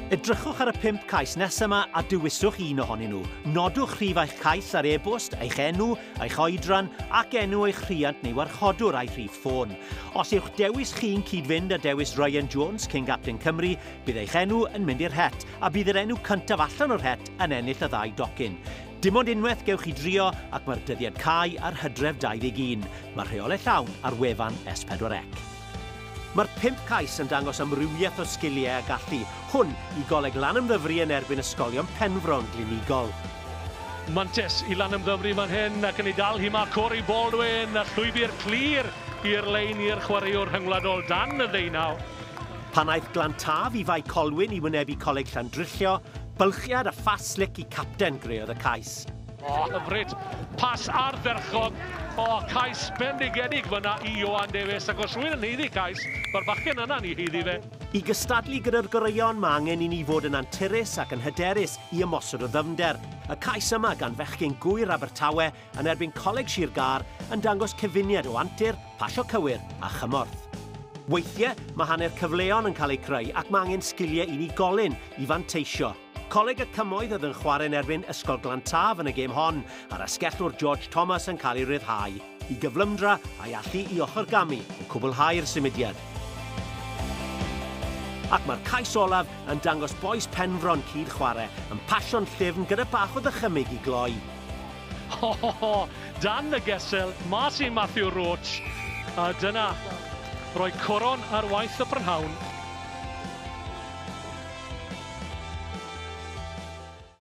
Edrychwch ar y 5 cais nesaf yma a dewiswch un ohonyn nhw. Nodwch rhif eich cais ar e-bost, eich enw, eich oedran ac enw eich rhiant neu warchodwr a'i rhif ffôn. Os yw'ch dewis chi'n cyd-fynd â dewis Ryan Jones, cyn gapten Cymru, bydd eich enw yn mynd i'r het, a bydd yr enw cyntaf allan o'r het yn ennill y ddau docyn. Dim ond unwaith gewch chi drio ac mae'r dyddiad cau ar Hydref 21. Mae'r rheolau llawn ar wefan S4C. Mae'r 5 cais yn dangos amrywiaeth o sgiliau a gallu, hwn i Goleg Lanymddyfri yn erbyn ysgolion Penfro yn glinigol. Mantes i Lanymddyfri fan hyn ac yn ei dal hi mae Corey Baldwin a llwybr clir i'r lein i'r chwaraewr rhyngwladol dan y ddeunaw. Pan aeth Glantaf i Fae Colwyn i wynebu Coleg Llandrillo, bylchiad a phas slic i capten greodd y cais. O, hyfryd. Pas ardderchog. O, cais bendigedig fyna i Ioan Davies. Ac os rhywun yn haeddu cais, mae'r bachgen yna'n ei haeddu fe. I gystadlu gyda'r goreuon, mae angen i ni fod yn anturus ac yn hyderus i ymosod o ddyfnder. Y cais yma gan fechgyn Gŵyr Abertawe yn erbyn Coleg Sir Gâr yn dangos cyfuniad o antur, pasio cywir a chymorth. Weithiau, mae hanner cyfleon yn cael eu creu ac mae angen sgiliau unigolyn i fanteisio. Coleg y Cymoedd oedd yn chwarae yn erbyn Ysgol Glantaf yn y gêm hon, a'r asgellwr George Thomas yn cael ei ryddhau. I gyflymdra a'i allu i ochrgamu yn cwblhau'r symudiad. Ac mae'r cais olaf yn dangos bois Penfro'n cyd chwarae yn pasio'n llyfn gyda bach o ddychymyg i gloi. Ho, ho, ho, dan y gesel, mas i Matthew Roach. A dyna roi coron ar waith y prynhawn.